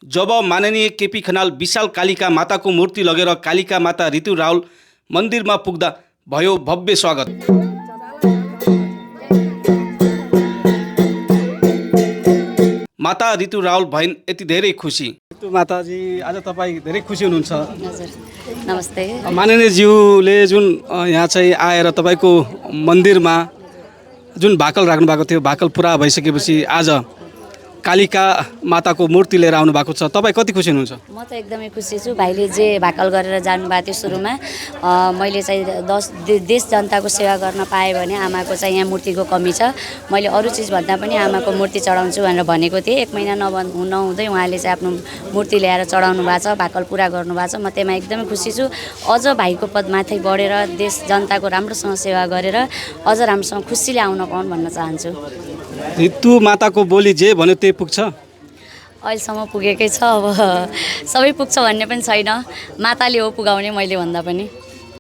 जब माननीय केपी खनाल विशाल कालिका माताको मूर्ति लगेर कालिका माता ऋतु राउल मन्दिरमा पुग्दा भयो भव्य स्वागत। माता ऋतु राउल भइन् यति धेरै खुसी। ऋतु माताजी आज तपाईँ धेरै खुसी हुनुहुन्छ। हजुर नमस्ते। माननीय ज्यूले जुन यहाँ चाहिँ आएर तपाईँको मन्दिरमा जुन भाकल राख्नु भएको थियो, भाकल पुरा भइसकेपछि आज कालिका माताको मूर्ति लिएर आउनु भएको छ, तपाईँ कति खुसी हुनुहुन्छ? म त एकदमै खुसी छु। भाइले जे भाकल गरेर जानुभएको थियो सुरुमा, मैले चाहिँ देश जनताको सेवा गर्न पाएँ भने आमाको चाहिँ यहाँ मूर्तिको कमी छ, मैले अरू चिज भन्दा पनि आमाको मूर्ति चढाउँछु भनेर भनेको थिएँ। 1 महिना नहुँदै उहाँले चाहिँ आफ्नो मूर्ति ल्याएर चढाउनु भएको छ, भाकल पुरा गर्नुभएको छ। म त्यसमा एकदमै खुसी छु। अझ भाइको पद माथि बढेर देश जनताको राम्रोसँग सेवा गरेर अझ राम्रोसँग खुसीले आउन पाउन् भन्न चाहन्छु। ऋतु माताको बोली जे भन्यो त्यही पुग्छ? अहिलेसम्म पुगेकै छ, अब सबै पुग्छ भन्ने पनि छैन। माताले हो पुगाउने, मैले भन्दा पनि।